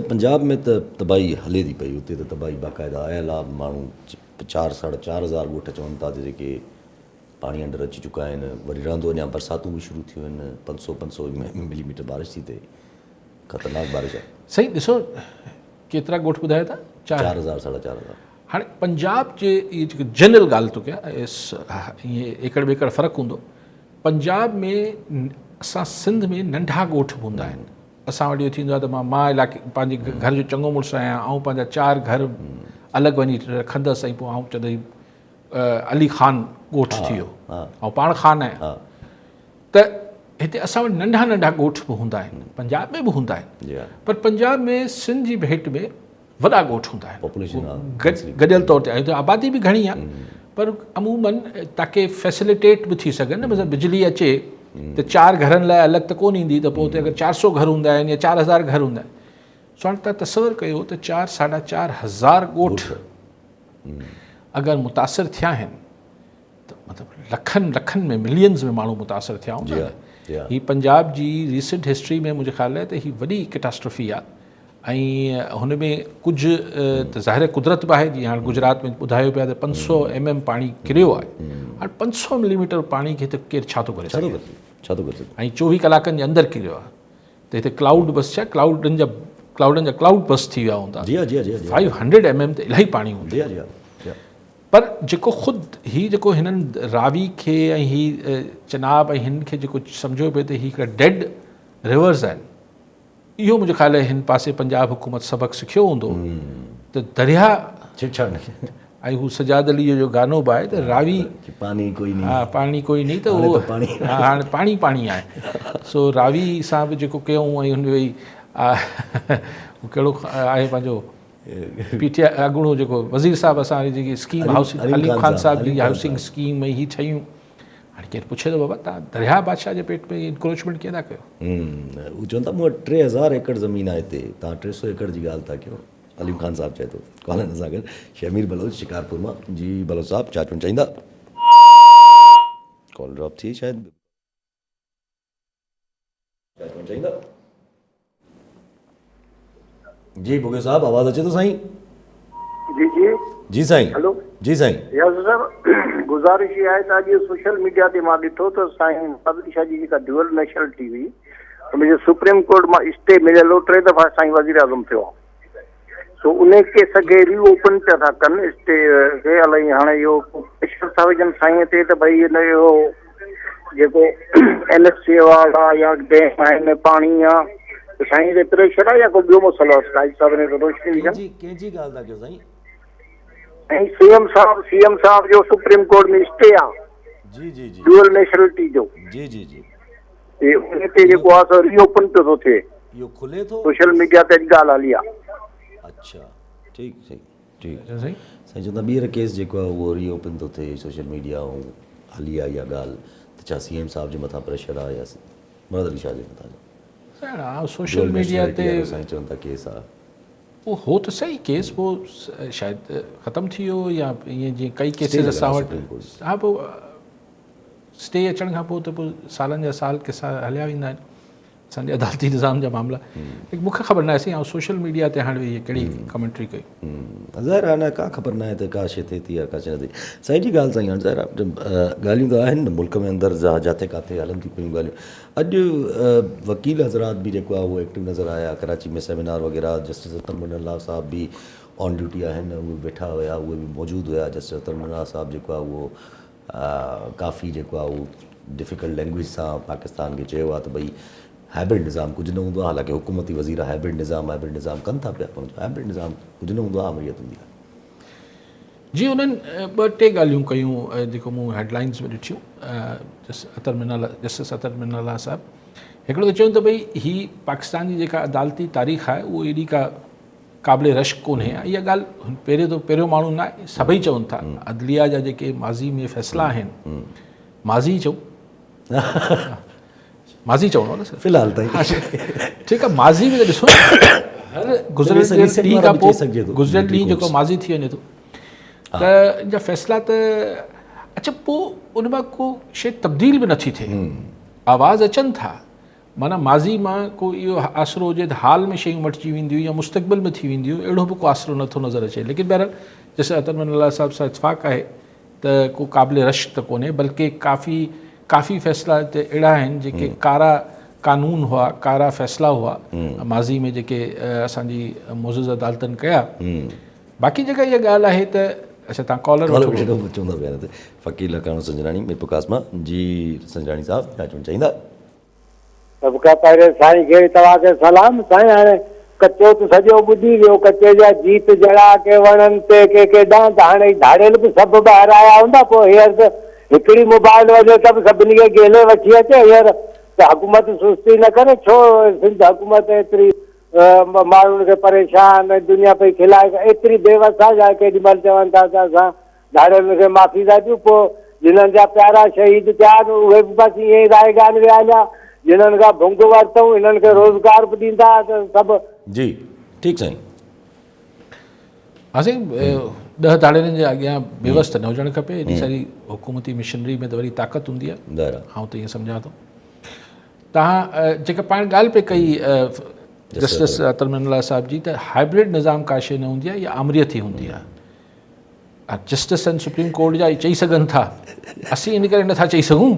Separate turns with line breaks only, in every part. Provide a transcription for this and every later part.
پنجاب ۾ ته تباهي هلي ٿي پئي اتي ته تباهي باقاعده آيل آ ماڻهو چار ساڍا 4000 ڳوٺ چون ٿا ته جيڪي پاڻي انڊر اچي چڪا آهن وري رهندو اڃا برساتون به شروع ٿيون آهن 500 500 ملي ميٽر بارش ٿي ٿئي خطرناڪ بارش آ.
سائين ڏسو ڪيترا ڳوٺ ٻڌايو ٿا
چار 4000 ساڍا 4000.
هاڻي پنجاب جي اهي جيڪي جنرل ڳالهه ٿو ڪيان ائين ايڪڙ ٻيڪڙ فرق هوندو پنجاب ۾ اسان سنڌ ۾ ننڍا ڳوٺ به هوندا آهن اسان وٽ اهو ٿيندو آهي ته مان مان علائقي پنهنجي گهر جو چڱو مڙس آهيان آئون پنهنجا چار گهر الڳ وڃي رکندس ۽ پوء آئون چوندس علي خان ڳوٺ ٿي ويو آئون پاڻ خان آهيان ته هتي اسان وٽ ننڍا ننڍا ڳوٺ به هوندا آهن پنجاب ۾ به هوندا آهن پر پنجاب ۾ سنڌ جي ڀيٽ ۾ وڏا ڳوٺ هوندا آهن گڏيل طور تي هتي آبادي به گهڻي آهي پر عمومن تاڪي فيسليٽيٽ به ٿي سگهن نه مثلا بجلي اچي ته چار گهرن لاء الڳ ته ڪون ايندي ته پوء اتي اگر 400 گهر هوندا آهن يا 4000 گهر هوندا آهن سو هاڻي تان تصور ڪيو ته چار ساڍا 4000 ڳوٺ اگر متاثر ٿيا آهن ته مطلب لکن لکن ۾ ملينز ۾ ماڻهو متاثر ٿيا هوندا. هي پنجاب جي ريسنٽ هسٽري ۾ منهنجي خيال آهي ته هي وڏي ڪيٽاسٽرفي آهي ۽ هن ۾ ڪجهه ته ظاهر قدرت به آهي جيئن هاڻي گجرات ۾ ٻڌايو پيا ته 500 ايم ايم پاڻي ڪريو آهي هاڻي 500 ملي ميٽر پاڻي کي ته ڪير ڇا ٿو ڪري سگهي
ڇا ٿو ڪري سگهي
۽ 24 ڪلاڪن جي اندر ڪريو آهي ته هتي ڪلائوڊ بس ڇا ڪلائوڊن جا ڪلائوڊن جا ڪلائوڊ بس ٿي ويا هوندا
جي ها جي ها جي
500 ايم ايم ته الاهي پاڻي هوندو
جي ها جي ها
پر جيڪو خود هي جيڪو هنن راوي کي ۽ هي چناب ۽ هن کي جيڪو سمجهيو پئي ته هي هڪڙا ڊيڊ ريورز آهن اهو منهنجو خيال آهي هن پاسي پنجاب حڪومت سبق سکيو هوندو ته درياهه
ڇڙڇاڙ نه
۽ هو سجاد علي جو گانو به آهي ته راوي
پاني ڪوئي ني
ها پاڻي ڪوئي ني ته اهو هاڻي پاڻي پاڻي آهي سو راوي سان به جيڪو ڪيون ۽ هن وئي هو ڪهڙو آهي پنهنجو پي ٽي آء اڳوڻو جيڪو وزير صاحب اسان جي جيڪي اسڪيم هائوسنگ عليم خان صاحب جي هائوسنگ اسڪيم ۽ هي ٺهيون هاڻي ڪير پڇي ٿو بابا تان درياهه بادشاهه جي پيٽ ۾ انڪروچمينٽ ڪيئن ٿا ڪيو؟
هو چون ٿا مون وٽ 3000 ايڪڙ زمين آهي هتي تان 300 ايڪڙ جي ڳالهه ٿا ڪيو عليم خان صاحب چئي ٿو ڪالن سان گڏ شهمير بلوچ شڪارپور مان جي بلوچ صاحب ڇا چوڻ چاهيندا ڪال ڊراپ ٿي شايد ڇا چوڻ چاهيندا جي بوگيو صاحب آواز اچي ٿو سائين
جي جي
جي سائين
هلو
جي سائين
رياض صاحب گذارش اها آهي ته اڄ سوشل ميڊيا تي مان ڏٺو ته سائين مراد شاهه جي جيڪا ڊيول نيشنلٽي هئي ان جو سپريم ڪورٽ مان اسٽي مليل هو ٽي دفعا سائين وزير اعظم ٿيو آهي سو ان ڪيس کي ري اوپن پيا ٿا ڪن اسٽي کي الائي هاڻي اهو پريشر ٿا وجهن سائين تي ته ڀئي ان اهو جيڪو اين ايف سي ايوارڊ آ يا ڊيم آهن پاڻي آ ته سائين تي پريشر آ يا ڪو ٻيو مسئلو آ قائد صاحب ان تي روشني وجهن.
ڪنهن جي ڳالهه ٿا ڪيو سائين؟
سائين سي ايم صاحب سي ايم صاحب جو سپريم ڪورٽ ۾ اسٽي آ
جي جي جي
ڊوئل نيشنلٽي جو
جي جي جي
تي ان تي جيڪو آ سو ري اوپن پيو ٿو ٿئي
اهو کلي ٿو
سوشل ميڊيا تي اڄ ڳالهه هلي آ.
اڇا ٺيڪ سائين. ٺيڪ سائين چون ٿا ٻيهر ڪيس جيڪو آهي اهو ري اوپن ٿو ٿئي سوشل ميڊيا ۽ هلي آئي اها ڳالهه ته ڇا سي ايم صاحب جي مٿان پريشر آهي يا مراد علي شاهه جي مٿان
سائين سوشل ميڊيا تي
سائين چون ٿا ڪيس آهي
اهو هو ته صحيح ڪيس پوء شايد ختم ٿي ويو يا ائين جيئن ڪئي ڪيسز اسان وٽ ها پوء اسٽي اچڻ کان پوء ته پوء سالن جا سال قصا هليا ويندا آهن اسان جي عدالتي نظام جا معاملا ليڪن مونکي خبر ناهي سائين آئون سوشل ميڊيا تي هاڻي هي ڪهڙي ڪمينٽري ڪئي.
ظاهر آهي نه ڪا خبر ناهي ته ڪا شي ٿئي ٿي يا ڪا شي نه ٿئي سائين جي ڳالهه سائين هاڻي ظاهر آهي ڳالهيون ته آهن نه ملڪ ۾ اندر جاٿي ڪاٿي هلن ٿيون پيون ڳالهيون اڄ وڪيل حضرات به جيڪو آهي اهو ايڪٽو نظر آيا ڪراچي ۾ سيمينار وغيره جسٽس اطهر من الله صاحب به آن ڊيوٽي آهن اهي ويٺا هيا اهي به موجود هيا جسٽس اطهر من الله صاحب جيڪو آهي اهو ڪافي جيڪو آهي اهو ڊفيڪلٽ لينگويج سان پاڪستان کي چيو آهي ته ڀئي هائبرڊ نظام ڪجهه نه هوندو آهي حالانڪه حڪومتي وزير هائبرڊ نظام هائبرڊ نظام ڪن ٿا پيا پر هائبرڊ نظام ڪجهه نه هوندو آهي آمريت هوندي آهي.
جي انهن ٻه ٽي ڳالهيون ڪيون جيڪو مون هيڊ لائنز ۾ ڏٺيون جسٽس اطهر من الله صاحب هڪڙو ته چيون ته ڀئي هي پاڪستان جي جيڪا عدالتي تاريخ آهي اهو ايڏي ڪا قابل رشڪ ڪونهي اها ڳالهه پهريون ته پهريون ماڻهو نه آهي سڀئي چون ٿا عدليه جا جيڪي ماضي ۾ فيصلا آهن ماضي چئون ماضي چوڻو نه
سر في الحال تائين
ٺيڪ آهي ماضي ۾ ته ڏسو هر گذريل ڏينهن کان پوء گذريل ڏينهن جيڪو ماضي ٿي وڃي ٿو ته ان جا فيصلا ته اڇا پوء ان مان ڪو شيء تبديل به نٿي ٿئي آواز اچن ٿا. معنيٰ ماضي مان ڪو اهو آسرو هجي ته حال ۾ شيون مٽجي وينديون يا مستقبل ۾ ٿي وينديون اهڙو به ڪو آسرو نٿو نظر اچي ليڪن بهرحال جسٽس اطهر من الله صاحب سان اتفاق آهي ته ڪو قابل رشڪ ته ڪونهي بلڪه ڪافي ڪافي فيصلا هتي اهڙا آهن جيڪي ڪارا قانون هئا ڪارا فيصلا هئا ماضي ۾ جيڪي اسان جي معزز عدالتن ڪيا باقي جيڪا اها ڳالهه آهي ته اڇا تان ڪالر وٺو
چوندا پيا ته فقير لکاڻو سنجراڻي ميرپورخاص مان جي سنجراڻي صاحب ڇا چوڻ چاهيندا.
سڀ کان پهرين سائين کي توهان کي سلام سائين هاڻي ڪچو ته سڄو ٻڏي ويو ڪچي جا جيت جڙا ڪي وڻن تي ڪي ڪيڏانهن ته هاڻي هي ڌاڙيل به سڀ ٻاهر آيا هوندا پوء هينئر ته هڪڙي موبائل وڃي ته به سڀني کي گهلي وٺي اچي هينئر ته حڪومت سستي نه ڪري ڇو سنڌ حڪومت ايتري ماڻهن کي پريشان ۽ دنيا پئي کلائي ايتري بيوس آهي جا ڪيڏي مهل چون ٿا ته اسان ڌاڙيلن کي معافي ٿا ڏيون پوء جنھن جا پيارا شھيد ٿيا آھن اھي به بس ائين ئي رائيگان ويا ھليا جنھن کان ڀنگ ورتئون انھن کي روزگار به ڏيندا ته سڀ.
جي ٺيڪ سائين.
ها سائين ڏهه ڌاڙيلن جي اڳيان بيوس ته نه هجڻ کپي ايڏي ساري حڪومتي مشنري ۾ ته وري طاقت هوندي آهي آئون ته ائين سمجهان ٿو تهان جيڪا پاڻ ڳالهه پئي ڪئي جسٽس اطهر من الله صاحب جي ته هائبرڊ نظام ڪا شيء نه هوندي آهي اها آمريت ئي هوندي آهي جسٽس آهن سپريم ڪورٽ جا چئي سگهن ٿا اسين ان ڪري نٿا چئي سگهون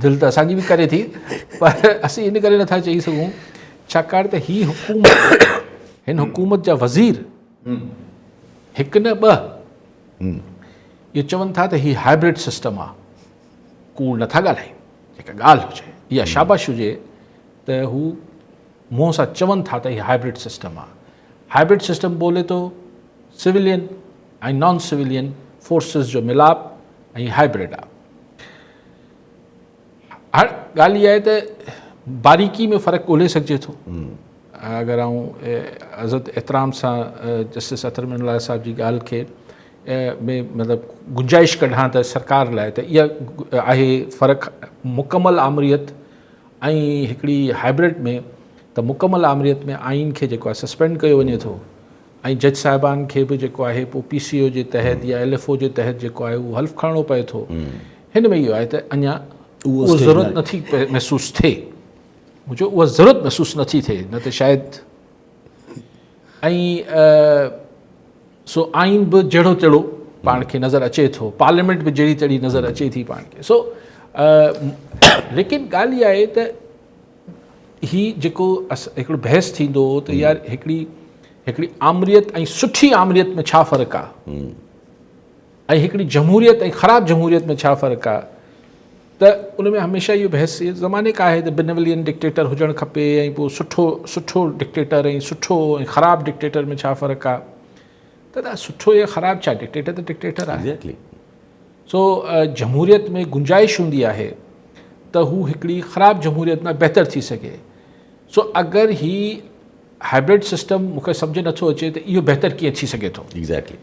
دل ته اسانجي به ڪري ٿي پر اسين ان ڪري نٿا چئي سگهون ڇاڪاڻ ته هي حڪومت هن حڪومت جا وزير هڪ نه ٻه اهو چون ٿا ته هي هائبرڊ سسٽم آ ڪوڙ نٿا ڳالهائين جيڪا ڳالهه هجي اها شاباش هجي ته هو منهن سان چون ٿا ته هي هائبرڊ سسٽم آ هائبرڊ سسٽم بولي تو سويلين ۽ نان سويلين فورسز جو ملاپ ۽ هائبرڊ آ. هاڻ ڳالهه اها آهي ته باريڪي ۾ فرق ڳولي سگهجي ٿو. اگر آئون عزت احترام سان جسٽس اطهر من الله صاحب جي ڳالهه کي ۾ مطلب گنجائش ڪڍان ته سرڪار لاء ته اها آهي فرق مڪمل آمريت ۽ هڪڙي هائبرڊ ۾ ته مڪمل آمريت ۾ آئين کي جيڪو آهي سسپينڊ ڪيو وڃي ٿو ۽ جج صاحبان کي به جيڪو آهي پوء پي سي او جي تحت يا ايل ايف او جي تحت جيڪو آهي اهو حلف کڻڻو پئي ٿو هن ۾ اهو آهي ته اڃا اها ضرورت نٿي محسوس ٿئي منهنجو اها ضرورت محسوس نٿي ٿئي نه ته شايد ۽ سو آئين به جهڙو تهڙو پاڻ کي نظر اچي ٿو پارليامينٽ به جهڙي تهڙي نظر اچي ٿي پاڻ کي سو ليڪن ڳالهه اها آهي ته هي جيڪو هڪڙو بحث ٿيندو هو ته يار هڪڙي هڪڙي آمريت ۽ سٺي آمريت ۾ ڇا فرق آهي ۽ هڪڙي جمهوريت ۽ خراب جمهوريت ۾ ڇا فرق آهي ته ان ۾ هميشه اهو بحث زماني کا آهي ته بنولين ڊڪٽيٽر هجڻ کپي ۽ پوء سٺو سٺو ڊڪٽيٽر ۽ سٺو ۽ خراب ڊڪٽيٽر ۾ ڇا فرق آهي دادا سٺو يا خراب ڇا ڊڪٽيٽر ته ڊڪٽيٽر آهي سو جمهوريت ۾ گنجائش هوندي آهي ته هو هڪڙي خراب جمهوريت مان بهتر ٿي سگهي سو اگر هي هائبرڊ سسٽم مونکي سمجهه نٿو اچي ته اهو بهتر ڪيئن ٿي سگهي ٿو
ايگزيڪٽلي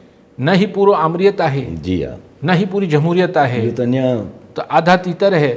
نه هي پورو آمريت آهي
جي ها
نه هي پوري جمهوريت آهي
اهو ته اڃا
ته آڌا تيتر هي